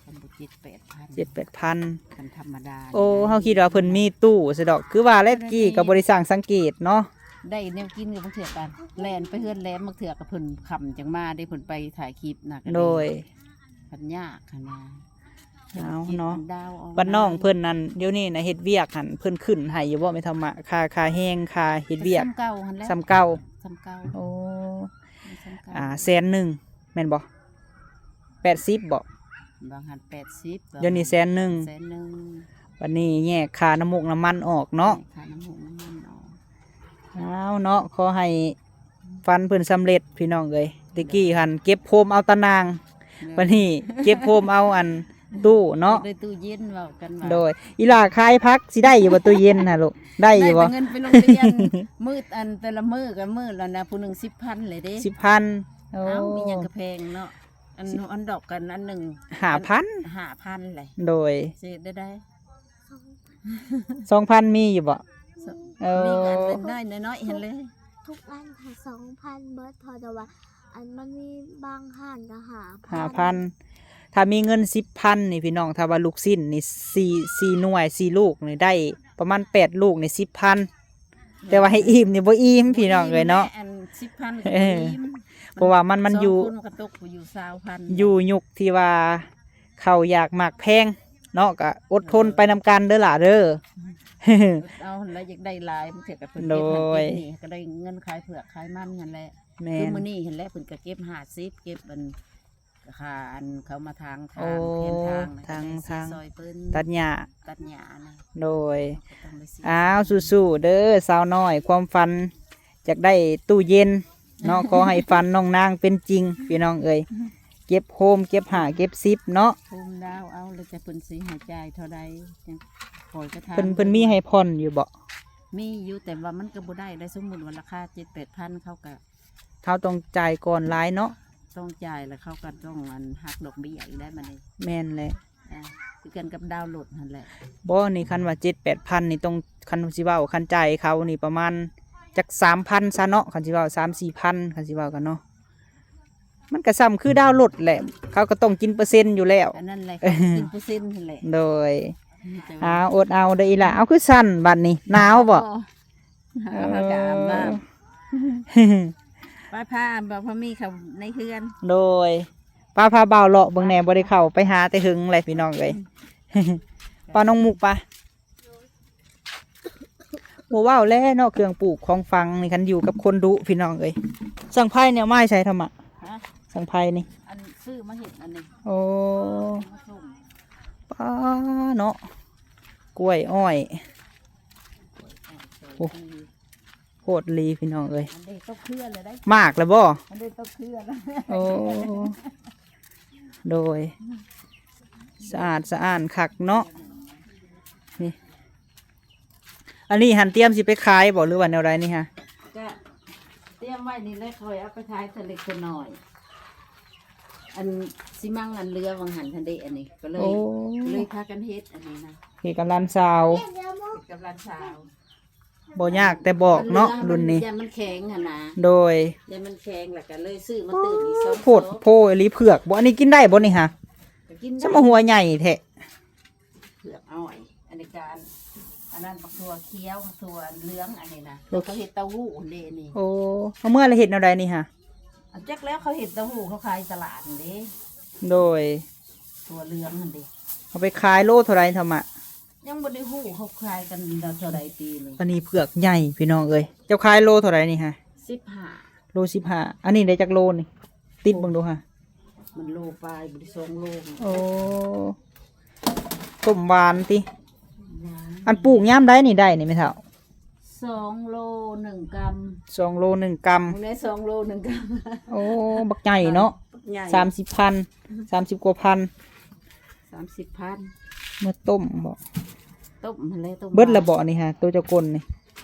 ຄັນບໍ່ເຈັດແປດພັນ ເຈັດແປດພັນ ຄັນທຳມະດາ. ໂອ້ ເຮົາຄິດວ່າເພິ່ນມີຕູ້ຊະດອກ. ຄືວ່າແຫຼະ ຕະກີ້ກໍບໍ່ໄດ້ຊ່າງສັງເກດເນາະ. ໄດ້ແນວກິນກໍບາງເທື່ອກໍແລ່ນໄປເຮືອນແຫຼມ ບາງເທື່ອກໍເພິ່ນຄ່ຳຈັ່ງມາເດ້ ເພິ່ນໄປຖ່າຍຄລິບນະ. ໂດຍ ພັດຍາກຫັ້ນນະ. ເອົາເນາະ ບັດນ້ອງເພິ່ນນັ້ນ ດຽວນີ້ນະເຮັດວຽກຫັ້ນ ເພິ່ນຂຶ້ນໃຫ້ຢູ່ບໍ່ແມ່ເຖົ້າມະ? ຄ່າ ຄ່າແຮງ ຄ່າເຮັດວຽກ ສ່ຳເກົ່າຫັ້ນແຫຼະ. ສ່ຳເກົ່າ ສ່ຳເກົ່າ. ໂອ້ ສ່ຳເກົ່າ. ອ່າ ແສນໜຶ່ງແມ່ນບໍ່? ແປດສິບບໍ່? ບາງຫັ້ນແປດສິບ ດຽວນີ້ແສນໜຶ່ງ. ແສນໜຶ່ງ. ບັດນີ້ແຍກຄ່ານ້ຳມູກນ້ຳມັນອອກເນາະ. ແຍກຄ່ານ້ຳມູກນ້ຳມັນອອກ. ເອົາເນາະ ຂໍໃຫ້ຝັນເພິ່ນສຳເລັດພີ່ນ້ອງເອີຍ. ແຕ່ກີ້ຫັ້ນເກັບໂຮມເອົາຕາໜ່າງ ແມ່ນ ບັດນີ້ເກັບໂຮມເອົາອັນຕູ້ເນາະ. ໄດ້ຕູ້ເຢັນ ເວົ້າກັນວ່າ. ໂດຍ ອີຫຼ້າຂາຍຜັກຊິໄດ້ຢູ່ບໍ່ຕູ້ເຢັນນະລູກ? ໄດ້ຢູ່ບໍ່? ໄດ້ແຕ່ເງິນໄປໂຮງຮຽນ ມື້ ອັນ ແຕ່ລະມື້ກັບມື້ລະນະ ຜູ້ໜຶ່ງສິບພັນເລີຍເດ້. ສິບພັນ. ໂອ້ ເອົ້າ ມີຫຍັງກະແພງເນາະ. ອັນ ອັນດອກກັນອັນໜຶ່ງຫ້າພັນ ຫ້າພັນເລີຍ. ໂດຍ ຊິໄດ້ ສອງພັນມີຢູ່ບໍ່? ເອີ ມີອັນນ້ອຍໆ ຫັ້ນເລີຍ. ທຸກອັນຫາສອງພັນເບິດ ເພາະແຕ່ວ່າອັນມັນມີບາງຮ້ານກໍຫ້າພັນ ຫ້າພັນ. ຖ້າມີເງິນສິບພັນນີ້ພີ່ນ້ອງ ຖ້າວ່າລູກຊິ້ນນີ້ສີ່ ສີ່ໜ່ວຍ ສີ່ລູກນີ້ ໄດ້ປະມານແປດລູກນີ້ສິບພັນ. ແຕ່ວ່າໃຫ້ອີ່ມນີ້ບໍ່ອີ່ມພີ່ນ້ອງເອີຍເນາະ. ອັນສິບພັນກໍບໍ່ອີ່ມ ເອີ ເພາະວ່າມັນ ມັນຢູ່ ສອງຄົນມັນກໍຕົກຢູ່ຊາວພັນ ຢູ່ຍຸກທີ່ວ່າເຂົ້າຢາກໝາກແພງເນາະ. ກໍອົດທົນໄປນຳກັນເດີຫຼ້າເດີ. ເອົາຫັ້ນລະ ຢາກໄດ້ຫຼາຍ ບາງເທື່ອກໍເພິ່ນເກັບຫັ້ນເກັບນີ້ ກໍໄດ້ເງິນຂາຍເຜືອກຂາຍມັນຫັ້ນແຫຼະ. ແມ່ນ ຄືມື້ນີ້ຫັ້ນແຫຼະ ເພິ່ນກໍເກັບຫ້າສິບ ເກັບອັນ ຄ່າອັນເຂົາມາຖາງທາງ ໂອ້ ແຄມທາງ ທາງ ທາງ ຊ່ອຍເພິ່ນ ຕັດຫຍ້າ ຕັດຫຍ້ານະ. ໂດຍ ເຮົາກໍຕ້ອງໄດ້ເສຍ ອ້າວ ສາຍ ສູ້ໆເດີສາວນ້ອຍ ຄວາມຝັນຢາກໄດ້ຕູ້ເຢັນເນາະ. ຂໍໃຫ້ຝັນນ້ອງນາງເປັນຈິງພີ່ນ້ອງເອີຍ. ເກັບໂຮມເກັບຫ້າເກັບສິບເນາະ ໂຮມດາວເອົາ ແລ້ວແຕ່ເພິ່ນຊິໃຫ້ຈ່າຍເທົ່າໃດ ຈັ່ງຄ່ອຍໄປຖາມ ເພິ່ນ ເພິ່ນມີໃຫ້ຜ່ອນຢູ່ບໍ່? ມີຢູ່ ແຕ່ວ່າມັນກໍບໍ່ໄດ້ໄດ໋. ສົມມຸດວ່າລາຄາເຈັດແປດພັນ ເຂົາກໍ ເຮົາຕ້ອງຈ່າຍກ່ອນຫຼາຍເນາະ. ຕ້ອງຈ່າຍ ແລ້ວເຂົາກໍຕ້ອງ ອັນ ຫັກດອກເບ້ຍອີກໄດ໋ບັດນີ້. ແມ່ນແຫຼະ ອ່າ ຄືກັນກັບດາວລົດຫັ້ນແຫຼະ. ບໍ່ ນີ້ຄັນວ່າເຈັດແປດພັນນີ້ຕ້ອງ ຄັນຊິເວົ້າ ຄັນຈ່າຍເຂົານີ້ປະມານ ຈັກສາມພັນຊະເນາະ ຄັນຊິເວົ້າສາມສີ່ພັນ ຄັນຊິເວົ້າກັນເນາະ. ມັນກໍສ່ຳຄືດາວລົດແຫຼະ ເຂົາກໍຕ້ອງກິນເປີເຊັນຢູ່ແລ້ວ. ອັນນັ້ນແຫຼະ ກິນເປີເຊັນຫັ້ນແຫຼະ. ໂດຍ ອືມ ເອົາ ອົດເອົາເດີອີ່ຫຼ້າ. ເອົາ ຄືສັ່ນບັດນີ້ ໜາວບໍ່? ເອີ ເຮົາກໍອາບນ້ຳ ໄປພາບ່າວພາມີເຂົ້າໃນເຮືອນ. ໂດຍ ໄປພາບ່າວເລາະເບິ່ງແດ່ ບໍ່ໄດ້ເຂົ້າໄປຫາແຕ່ເຖິງແຫຼະ ພີ່ນ້ອງເອີຍ. ອືມ ໄປນ້ອງມຸກໄປ. ບໍ່ເວົ້າແລ້ວເນາະ ເຄື່ອງປູກຂອງຝັງນີ້ ຄັນຢູ່ກັບຄົນດຸ ພີ່ນ້ອງເອີຍ. ສັງໄພນີ້ເອົາມາໃຫ້ໃສທຳມະ? ຮະ? ສັງໄພນີ້ ອັນຊື້ມາເຮັດອັນນີ້. ໂອ້ ມາສົ່ງ. ປ້າເນາະ ກ້ວຍອ້ອຍ. ໂອ້ ໂພດອີ່ຫຼີ ພີ່ນ້ອງເອີຍ. ອັນເດຕົກເຄືອແລ້ວໄດ໋. ໝາກແລ້ວບໍ່? ອັນເດຕົກເຄືອແລ້ວ. ໂອ້ ໂດຍ ສະອາດສະອ້ານຄັກເນາະ. ນີ້ ອັນນີ້ຫັ້ນຕຽມຊິໄປຂາຍບໍ່ ຫຼືວ່າແນວໃດນີ້ຮະ? ກະຕຽມໄວ້ນີ້ແຫຼະ ຄ່ອຍເອົາໄປຂາຍເທື່ອເລັກເທື່ອນ້ອຍ. ອັນຊິມັງອັນເຫຼືອຫວ່າງຫັ້ນຫັ້ນເດ ອັນນີ້ກໍເລີຍ ໂອ້ ເລີຍພາກັນເຮັດອັນນີ້ນະ ເຮັດກັບຫຼານສາວ ເຮັດກັບຫຼານສາວ. ບໍ່ຍາກແຕ່ບອກເນາະ ລຸ້ນນີ້ ຢ້ານມັນແຂງຫັ້ນນະ. ໂດຍ ຢ້ານມັນແຂງ ແລ້ວກໍເລີຍຊື້ມາຕື່ມອີກສອງ ໂພດໂພອີ່ຫຼີ. ເຜືອກບໍ່? ອັນນີ້ກິນໄດ້ບໍ່ນີ້ຫະ? ກໍກິນໄດ້ ສະມາຫົວໃຫຍ່ແທ້. ເຜືອກອ້ອຍ ອັນນີ້ການ ອັນນັ້ນບັກຖົ່ວຂຽວ ຖົ່ວເຫຼືອງ ອັນນີ້ນະ ແລ້ວເຂົາເຮັດເຕົ້າຫູ້ຫັ້ນເດນີ້. ໂອ້ ເອົາເມືອແລ້ວເຮັດແນວໃດນີ້ຫະ? ອັນຈັກແລ້ວ ເຂົາເຮັດເຕົ້າຫູ້ ເຂົາຂາຍຕະຫຼາດຫັ້ນເດ. ໂດຍ ຖົ່ວເຫຼືອງຫັ້ນເດ. ເອົາໄປຂາຍໂລເທົ່າໃດທຳມະ? ຍັງບໍ່ໄດ້ຮູ້ເຂົາຂາຍກັນເທົ່າໃດປີນີ້. ອັນນີ້ເຜືອກໃຫຍ່ພີ່ນ້ອງເອີຍ. ເຈົ້າຂາຍໂລເທົ່າໃດນີ້ຫະ? ສິບຫ້າ. ໂລສິບຫ້າ. ອັນນີ້ໄດ້ຈັກໂລນີ້? ຕິດເບິ່ງດູຫະ. ມັນໂລປາຍ ບໍ່ໄດ້ສອງໂລ. ໂອ້ ຕົ້ມຫວານຕິ? ຫວານ. ອັນປູກຍາມໃດນີ້ໄດ້ນີ້ແມ່ເຖົ້າ? ສອງໂລໜຶ່ງກຳ. ສອງໂລໜຶ່ງກຳ. ແມ່ນ ສອງໂລໜຶ່ງກຳ. ໂອ້ ບັກໃຫຍ່ເນາະ. ບັກໃຫຍ່ ສາມສິບພັນ ສາມສິບກວ່າພັນ. ສາມສິບພັນ. ເມືອຕົ້ມບໍ່? ຕົ້ມຫັ້ນແຫຼະ ຕົ້ມ. ເບິດແລ້ວບໍ່ອັນນີ້ຫະ ໂຕເຈົ້າກົນນີ້?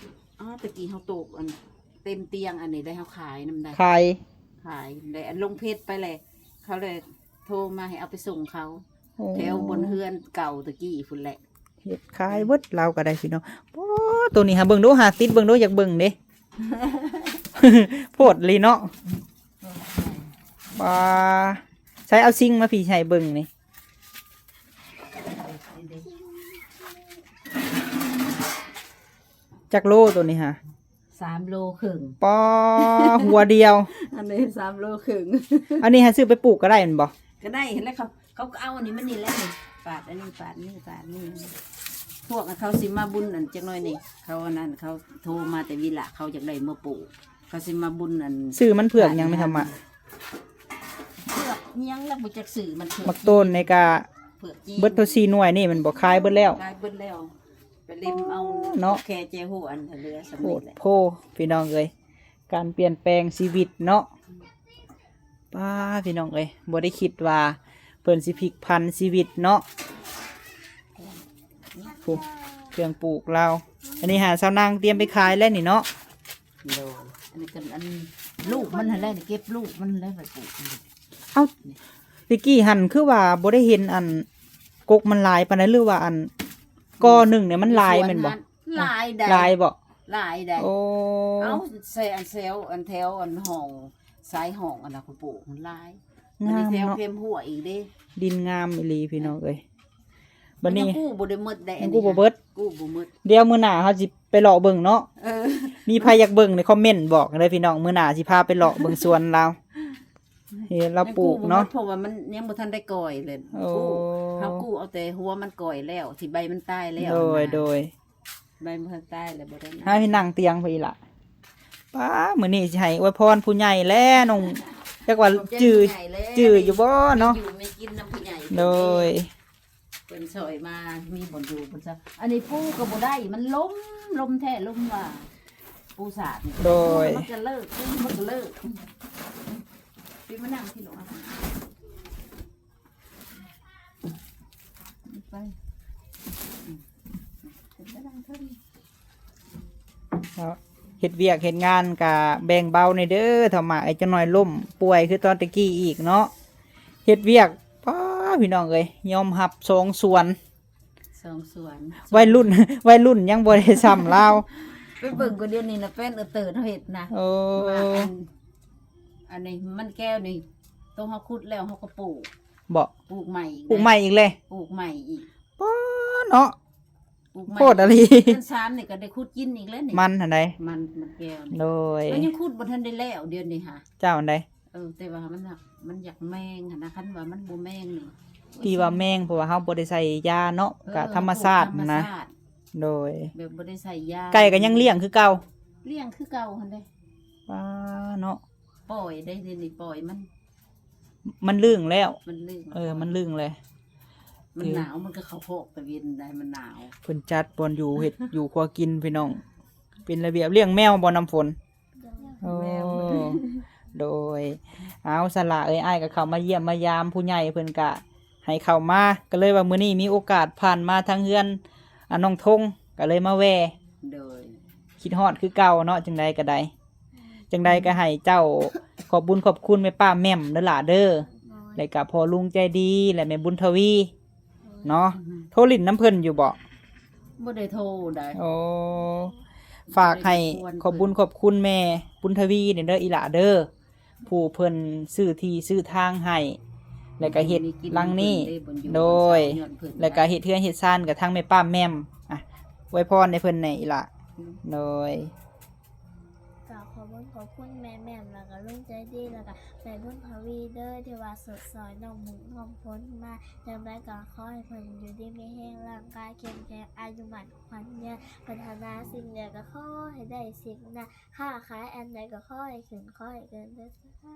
ອໍ ຕະກີ້ເຮົາໂຕກອັນເຕັມຕຽງ ອັນນີ້ໄດ້ ເຮົາຂາຍນຳໄດ້. ຂາຍ ຂາຍໄດ້. ອັນລົງເພຈໄປແຫຼະ ເຂົາເລີຍໂທມາໃຫ້ເອົາໄປສົ່ງເຂົາ. ໂອ້ ແຖວບົນເຮືອນເກົ່າຕະກີ້ພຸ້ນແຫຼະ. ເຮັດຂາຍເບິດລາວກໍໄດ້ພີ່ນ້ອງ. ໂອ້ ໂຕນີ້ຫາເບິ່ງດູຫາ ຕິດເບິ່ງດູ ຢາກເບິ່ງເດ້. ໂພດອີ່ຫຼີເນາະ. ປາ ໃຊ້ເອົາຊິງມາພີ້ໃຫ້ເບິ່ງນີ້. ຈັກໂລໂຕນີ້ຫະ? ສາມໂລເຄິ່ງ. ປາ ຫົວດຽວ. ອັນນີ້ສາມໂລເຄິ່ງ. ອັນນີ້ຫາຊື້ໄປປູກກໍໄດ້ແມ່ນບໍ່? ກໍໄດ້ແຫຼະ. ເຂົາ ເຂົາກໍເອົາອັນນີ້ມານີ້ແຫຼະນີ້ ປາດອັນນີ້ ປາດນີ້ ປາດນີ້. ພວກເຂົາຊິມາບຸນອັນຈັກໜ້ອຍນີ້ ເຂົາອັນນັ້ນ ເຂົາໂທມາແຕ່ວິລະ ເຂົາຢາກໄດ້ມາປູກ. ເຂົາຊິມາບຸນອັນ ຊື່ມັນເຜືອກຫຍັງແມ່ທຳມະ? ເຜືອກຫຍັງລະບໍ່ຈັກຊື່ມັນ. ເຜືອກ ໝາກໂຕນນີ້ກະ ເຜືອກຈີນ ເບິດເທົ່າສີ່ໜ່ວຍນີ້ແມ່ນບໍ່? ຂາຍເບິດແລ້ວ. ຂາຍເບິດແລ້ວ. ໄປເລັມເອົາເນາະ ແຄ່ແຈຫົວອັນເຫຼືອສ່ຳນີ້ແຫຼະ. ໂພດໂພ ພີ່ນ້ອງເອີຍ ການປ່ຽນແປງຊີວິດເນາະ. ປ້າ ພີ່ນ້ອງເອີຍ ບໍ່ໄດ້ຄິດວ່າເພິ່ນຊິພລິກຜັນຊີວິດເນາະ. ໂອ້ ເຄື່ອງປູກລາວ. ອັນນີ້ຫາຊາວນາງຕຽມໄປຂາຍແລ້ວນີ້ເນາະ. ໂດຍ ອັນນີ້ກໍອັນລູກມັນຫັ້ນແຫຼະ ເກັບລູກມັນແຫຼະໄປປູກ. ເອົ້າ ຕະກີ້ຫັ້ນຄືວ່າບໍ່ໄດ້ເຫັນອັນ ກົກມັນຫຼາຍປານໃດ ຫຼືວ່າອັນ ກໍໜຶ່ງນີ້ມັນຫຼາຍແມ່ນບໍ່? ຫຼາຍໃດ໋. ຫຼາຍບໍ່? ຫຼາຍໃດ໋. ໂອ້ ເອົາ ແຊວ ອັນແຊວ ອັນແຖວ ອັນຫ້ອງ ຊາຍຫ້ອງ ອັນນັ້ນ ຂ້ອຍປູກມັນຫຼາຍ. ງາມເນາະ ອັນນີ້ແຖວເຄັມຫົວອີກເດ້. ດິນງາມອີ່ຫຼີພີ່ນ້ອງເອີຍ. ບັດນີ້ ຍັງກູ້ບໍ່ໄດ້ໝົດໃດ໋. ຍັງກູ້ບໍ່ເບິດ. ກູ້ບໍ່ໝົດ. ດຽວມື້ໜ້າເຮົາຊິໄປເລາະເບິ່ງເນາະ. ເອີ ມີໃຜຢາກເບິ່ງໃນຄອມເມັນບອກເດີພີ່ນ້ອງ ມື້ໜ້າຊິພາໄປເລາະເບິ່ງສວນລາວ. ເຮັດລາວປູກເນາະ ຍັງກູ້ບໍ່ໝົດ ເພາະວ່າມັນຍັງບໍ່ທັນໄດ້ກ່ອຍເລີຍ. ໂອ້ ກູ້ ເຮົາກູ້ເອົາແຕ່ຫົວມັນກ່ອຍແລ້ວ ທີ່ໃບມັນຕາຍແລ້ວ. ໂດຍ ນະ ໂດຍ ໃບມັນທັນຕາຍແລ້ວ ບໍ່ໄດ້. ໃຫ້ນັ່ງຕຽງໄປອີ່ຫຼະ. ປ້າ ມື້ນີ້ຊິໃຫ້ອວຍພອນຜູ້ໃຫຍ່ແຫຼະນ້ອງ ຈັກວ່າ ຂອບໃຈ ຈື່ ຜູ້ໃຫຍ່ແຫຼະ ຈື່ຢູ່ບໍ່ເນາະ? ຢູ່ມີກິນນຳຜູ້ໃຫຍ່. ໂດຍ ເພິ່ນຊ່ອຍມາ ມີບ່ອນຢູ່ເພິ່ນຊະ. ອັນນີ້ປູກໍບໍ່ໄດ້ ມັນລົມ ລົມແທ້ລົມວ່າ ປູສາດນີ້. ໂດຍ ມັນຈະເລີກ ມັນຈະເລີກ. ປີມານັ່ງທີ່ໜູ ໄປ ເນາະ ເຮັດວຽກເຮັດງານກະແບ່ງເບົາແດ່ເດີ ເຖົ້າມາກ ໄອ້ຈັກໜ້ອຍລົ້ມປ່ວຍຄືຕອນແຕ່ກີ້ອີກເນາະ. ເຮັດວຽກ ປ້າ ພີ່ນ້ອງເອີຍ ຍອມຮັບສອງສວນ ສອງສວນ. ໄວລຸ້ນ ໄວລຸ້ນຍັງບໍ່ໄດ້ຊ່ຳລາວ. ໄປເບິ່ງກໍດຽວນີ້ນະ ແຟນເອີເຕີນເຮົາເຮັດນະ ໂອ້ ວ່າອັນ ອັນນີ້ມັນແກ້ວນີ້ ໂຕເຮົາຂຸດແລ້ວເຮົາກໍປູກ ບໍ່ ປູກໃໝ່ອີກ ປູກໃໝ່ອີກເລີຍ ປູກໃໝ່ອີກ ປ້າເນາະ ປູກໃໝ່ ໂພດອີ່ຫຼີ ເດືອນສາມນີ້ກໍໄດ້ຂຸດກິນອີກແລ້ວນີ້ ມັນຫັ້ນໃດ ມັນ ມັນແກ້ວນີ້ ໂດຍ ມັນຍັງຂຸດບໍ່ທັນໄດ້ແລ້ວດຽວນີ້ຫາ ເຈົ້າອັນໃດ ເອີ ແຕ່ວ່າມັນ ມັນຢາກແມງຫັ້ນນະ ຄັນວ່າມັນບໍ່ແມງນີ້ ທີ່ວ່າແມງ ເພາະວ່າເຮົາບໍ່ໄດ້ໃສ່ຢາເນາະ ເອີ ກະທຳມະຊາດນະ ທຳມະຊາດ ໂດຍ ແບບບໍ່ໄດ້ໃສ່ຢາ ໄກ່ກໍຍັງລ້ຽງຄືເກົ່າ ລ້ຽງຄືເກົ່າຫັ້ນເດ້ ວ້າເນາະ ປ່ອຍໄດ້ ດຽວນີ້ປ່ອຍມັນ ມັນລຶ້ງແລ້ວ ມັນລຶ້ງ ເອີ ມັນລຶ້ງແລ້ວ ມັນໜາວ ມັນກໍເຂົ້າຄອກຕາເວັນໄດ໋ ມັນໜາວ ເພິ່ນຈັດບ່ອນຢູ່ ເຮັດຢູ່ຄົວກິນພີ່ນ້ອງ ເປັນລະບຽບ ລ້ຽງແມວບໍ່ ນ້ຳຝົນ? ໂອ້ ໂດຍ ເອົາ ສະຫຼະເອີຍ ອ້າຍກໍເຂົ້າມາຢ້ຽມມາຢາມຜູ້ໃຫຍ່ ເພິ່ນກະໃຫ້ເຂົ້າມາ ກໍເລີຍວ່າມື້ນີ້ມີໂອກາດຜ່ານມາທາງເຮືອນ ອາ ນ້ອງທົງ ກໍເລີຍມາແວ່ ໂດຍ ຄິດຮອດຄືເກົ່າເນາະ ຈັ່ງໃດກໍໄດ້ ຈັ່ງໃດກໍໃຫ້ເຈົ້າຂອບບຸນຂອບຄຸນແມ່ປ້າແໝ່ມເດີຫຼ້າເດີ ແລະກໍພໍ່ລຸງໃຈດີ ແລະແມ່ບຸນທະວີ ເນາະ ໂທຫຼິ້ນນຳເພິ່ນຢູ່ບໍ່? ບໍ່ໄດ້ໂທໃດ ໂອ້ ຝາກໃຫ້ຂອບບຸນຂອບຄຸນແມ່ບຸນທະວີນີ້ເດີອີ່ຫຼ້າເດີ ຜູ້ເພິ່ນຊື້ທີ່ຊື້ທາງໃຫ້ ແລ້ວກໍເຮັດຫຼັງນີ້ ໂດຍ ແລ້ວກໍເຮັດເຮືອນເຮັດຊານກັບທາງແມ່ປ້າແໝ່ມ ອະ ອວຍພອນໃຫ້ເພິ່ນແດ່ອີ່ຫຼ້າ ໂດຍ ກໍຂອບຄຸນຂອບຄຸນແມ່ແໝ່ມ ແລ້ວກໍລຸງໃຈດີ ແລ້ວກໍແມ່ບຸນທະວີເດີ ທີ່ວ່າຊົດຊ່ອຍນ້ອງມຸກນ້ອງຝົນມາ ຈັ່ງໃດກໍຂໍໃຫ້ເພິ່ນຢູ່ດີມີແຮງ ຮ່າງກາຍເຂັ້ມແຂງ ອາຍຸໝັ້ນຂວັນຍືນ ປາດຖະໜາສິ່ງໃດກໍຂໍໃຫ້ໄດ້ສິ່ງນັ້ນ ຄ້າຂາຍອັນໃດກໍຂໍໃຫ້ຂຶ້ນ ຂໍໃຫ້ເກີນເດີ ສາ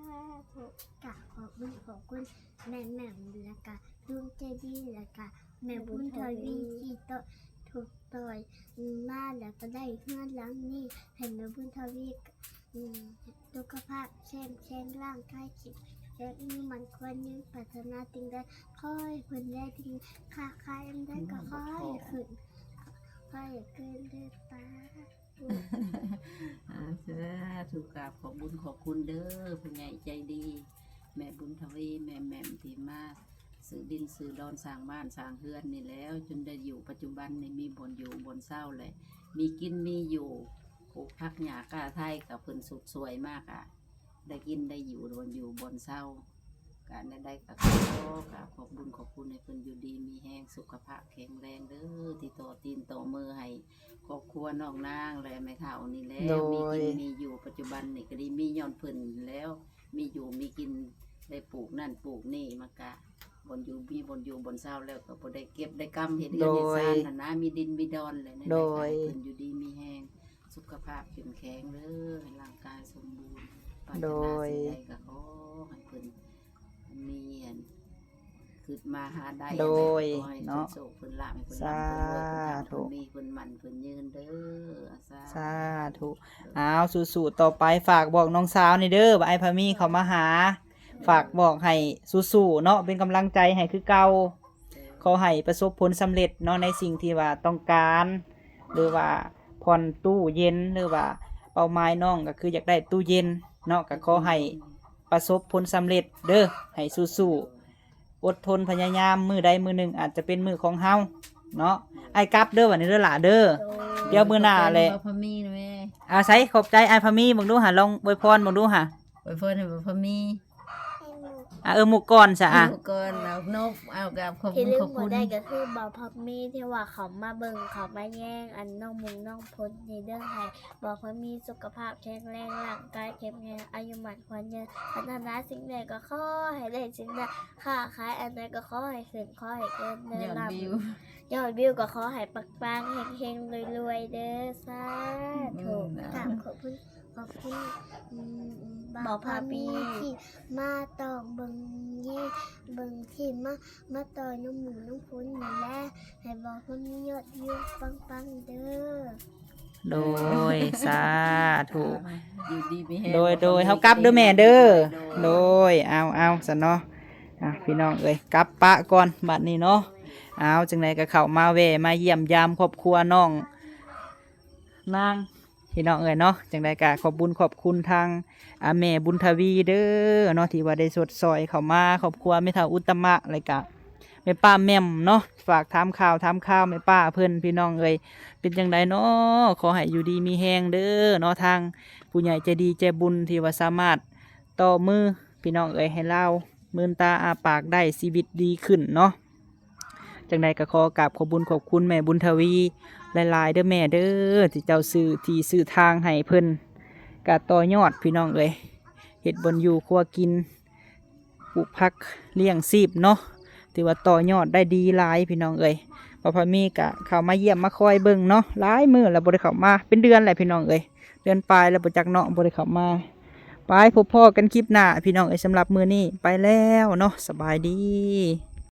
ທຸ ກະຂອບບຸນຂອບຄຸນແມ່ແໝ່ມ ແລ້ວກະລຸງໃຈດີ ແລ້ວກະແມ່ບຸນທະວີ ທີ່ໂຕະ ທຸກ ໂດຍ ມາແລ້ວກໍໄດ້ເຮືອນຫຼັງນີ້ ໃຫ້ແມ່ບຸນທະວີ ອືມ ສຸຂະພາບເຂັ້ມແຂງ ຮ່າງກາຍເຂັ້ມແຂງ ອາຍຸໝັ້ນຂວັນຍືນ ປາດຖະໜາສິ່ງໃດຂໍໃຫ້ເພິ່ນໄດ້ ຄ້າຂາຍອັນໃດກໍຂໍໃຫ້ຂຶ້ນ ຂໍໃຫ້ເກີນເດີ ສາທຸ ອາ ສາທຸ ກາບຂອບບຸນຂອບຄຸນເດີ ຜູ້ໃຫຍ່ໃຈດີ ແມ່ບຸນທະວີ ແມ່ແໝ່ມ ທີ່ມາ ຊື້ດິນຊື້ດອນ ສ້າງບ້ານສ້າງເຮືອນນີ້ແຫຼ້ວ ຈົນໄດ້ຢູ່ປັດຈຸບັນນີ້ ມີບ່ອນຢູ່ບ່ອນເຊົາ ແລະມີກິນມີຢູ່ ປູກຜັກຫຍ້າກ້າໄທ ກໍເພິ່ນຊົດຊ່ອຍມາ ກໍໄດ້ກິນໄດ້ຢູ່ ບ່ອນຢູ່ບ່ອນເຊົາ ກະແນວໃດກໍຂໍກາບຂອບບຸນຂອບຄຸນ ໃຫ້ເພິ່ນຢູ່ດີມີແຮງ ສຸຂະພາບແຂງແຮງເດີ ທີ່ຕໍ່ຕີນຕໍ່ມືໃຫ້ຄອບຄົວນ້ອງນາງ ແລະແມ່ເຖົ້ານີ້ແຫຼ້ວ ໂດຍ ມີກິນມີຢູ່ ປັດຈຸບັນນີ້ກໍດີມີຍ້ອນເພິ່ນແລ້ວ ມີຢູ່ມີກິນ ໄດ້ປູກນັ້ນປູກນີ້ ມັນກະບ່ອນຢູ່ ມີບ່ອນຢູ່ບ່ອນເຊົາແລ້ວ ກໍບໍ່ໄດ້ເກັບໄດ້ກຳເຮັດເຮືອນເຮັດຊານ ໂດຍ ຫັ້ນນະ ມີດິນມີດອນແຫຼະ ໂດຍ ໃຫ້ເພິ່ນຢູ່ດີມີແຮງ ສຸຂະພາບເຂັ້ມແຂງເດີ ໃຫ້ຮ່າງກາຍສົມບູນ ປາດຖະໜາ ໂດຍ ສິ່ງໃດກໍຂໍໃຫ້ເພິ່ນມີອັນ ຄິດມາຫາໄດ້ ໂດຍ ຂໍໃຫ້ ເນາະ ເພິ່ນໂຊກເພິ່ນລາບ ໃຫ້ເພິ່ນ ສາທຸ ມີເພິ່ນໝັ້ນເພິ່ນຍືນເດີ ສາ ສາທຸ ອ້າວ ສູ້ໆຕໍ່ໄປ ຝາກບອກນ້ອງສາວນີ້ເດີ ວ່າອ້າຍພາມີເຂົ້າມາຫາ ຝາກບອກໃຫ້ສູ້ໆເນາະ ເປັນກຳລັງໃຈໃຫ້ຄືເກົ່າ ຂໍໃຫ້ປະສົບຜົນສຳເລັດເນາະ ໃນສິ່ງທີ່ວ່າຕ້ອງການ ຫຼືວ່າຜ່ອນຕູ້ເຢັນ ຫຼືວ່າເປົ້າໝາຍນ້ອງກໍຄືຢາກໄດ້ຕູ້ເຢັນເນາະ ກໍຂໍໃຫ້ປະສົບຜົນສຳເລັດເດີ ໃຫ້ສູ້ໆ ອົດທົນພະຍາຍາມ ມື້ໃດມື້ໜຶ່ງອາດຈະເປັນມື້ຂອງເຮົາເນາະ ອ້າຍກັບເດີ ບັດນີ້ເດີຫຼ້າເດີ ໂດຍ ດຽວມື້ໜ້າແຫຼະ ຂອບໃຈພະມີນະແມ່ ອາ ໃສ ຂອບໃຈອ້າຍພາມີເບິ່ງດູຫາ ລອງອວຍພອນເບິ່ງດູຫາ ອວຍພອນໃຫ້ພະມີ ອາ ເອີ ໝູ່ກ່ອນຊະ ອາ ໝູ່ກ່ອນ ເອົານົບ ເອົາ ກາບຂອບຄຸນຂອບຄຸນ ທີ່ລືມບໍ່ໄດ້ກໍຄືບ່າວພະມີ ທີ່ວ່າເຂົາມາເບິ່ງ ເຂົາມາແຍງ ອັນ ນ້ອງມຸກນ້ອງຝົນນີ້ເດີ ໃຫ້ບ່າວພະມີສຸຂະພາບແຂງແຮງ ຮ່າງກາຍເຂັ້ມແຂງ ອາຍຸໝັ້ນຂວັນຍືນ ປາດຖະໜາສິ່ງໃດກໍຂໍໃຫ້ໄດ້ສິ່ງນັ້ນ ຄ້າຂາຍອັນໃດກໍຂໍໃຫ້ຂຶ້ນ ຂໍໃຫ້ເກີນເດີ ຍອດວິວ ຍອດວິວກໍຂໍໃຫ້ປັງໆ ເຮັງໆ ລວຍໆ ເດີ ສາທຸ ອືມ ກາບຂອບຄຸນ ຂອບຄຸນ ອືມ ບ່າວພະມີ ທີ່ມາຕ້ອງເບິ່ງແຍງ ເບິ່ງທີ່ມາ ມາຕໍ່ນ້ອງໝູນ້ອງຝົນນີ້ແຫຼະ ໃຫ້ບ່າວພະມີຍອດວິວປັງໆ ເດີ ໂດຍ ສາທຸ ຢູ່ດີມີແຮງ ໂດຍ ໂດຍ ເຮົາກັບເດີແມ່ເດີ ໂດຍ ໂດຍ ເອົາ ເອົາ ຊັ້ນເນາະ ອ່ະ ພີ່ນ້ອງເອີຍ ກັບປະກ່ອນບັດນີ້ເນາະ ເອົາ ຈັ່ງໃດກໍເຂົ້າມາແວ່ມາຢ້ຽມຢາມຄອບຄົວນ້ອງນາງ ພີ່ນ້ອງເອີຍເນາະ ຈັ່ງໃດກໍຂອບບຸນຂອບຄຸນທາງ ອາ ແມ່ບຸນທະວີເດີເນາະ ທີ່ວ່າໄດ້ຊົດຊ່ອຍເຂົ້າມາ ຄອບຄົວແມ່ເຖົ້າອຸດຕະມະ ແລ້ວກໍ ແມ່ປ້າແໝ່ມເນາະ ຝາກຖາມຂ່າວ ຖາມຂ່າວແມ່ປ້າເພິ່ນ ພີ່ນ້ອງເອີຍ ເປັນຈັ່ງໃດເນາະ? ຂໍໃຫ້ຢູ່ດີມີແຮງເດີເນາະ ທາງຜູ້ໃຫຍ່ໃຈດີໃຈບຸນທີ່ວ່າສາມາດຕໍ່ມື ພີ່ນ້ອງເອີຍ ໃຫ້ລາວ ລືມຕາອ້າປາກໄດ້ ຊີວິດດີຂຶ້ນເນາະ. ຈັ່ງໃດກໍຂໍກາບຂອບບຸນຂອບຄຸນແມ່ບຸນທະວີຫຼາຍໆເດີແມ່ເດີ ທີ່ເຈົ້າຊື້ທີ່ຊື້ທາງໃຫ້ເພິ່ນ ກະຕໍ່ຍອດ ພີ່ນ້ອງເອີຍ ເຮັດບ່ອນຢູ່ຄົວກິນ ປູກຜັກລ້ຽງຊີບເນາະ ຖືວ່າຕໍ່ຍອດໄດ້ດີຫຼາຍ ພີ່ນ້ອງເອີຍ. ບ່າວພາມີກະເຂົ້າມາຢ້ຽມມາຄອຍເບິ່ງເນາະ ຫຼາຍມື້ແລ້ວບໍ່ໄດ້ເຂົ້າມາ ເປັນເດືອນແລ້ວ ພີ່ນ້ອງເອີຍ ເດືອນປາຍແລ້ວບໍ່ຈັກເນາະ ບໍ່ໄດ້ເຂົ້າມາ. ໄປ ພົບພໍ້ກັນຄລິບໜ້າ ພີ່ນ້ອງເອີຍ ສຳລັບມື້ນີ້ໄປແລ້ວເນາະ ສະບາຍດີ.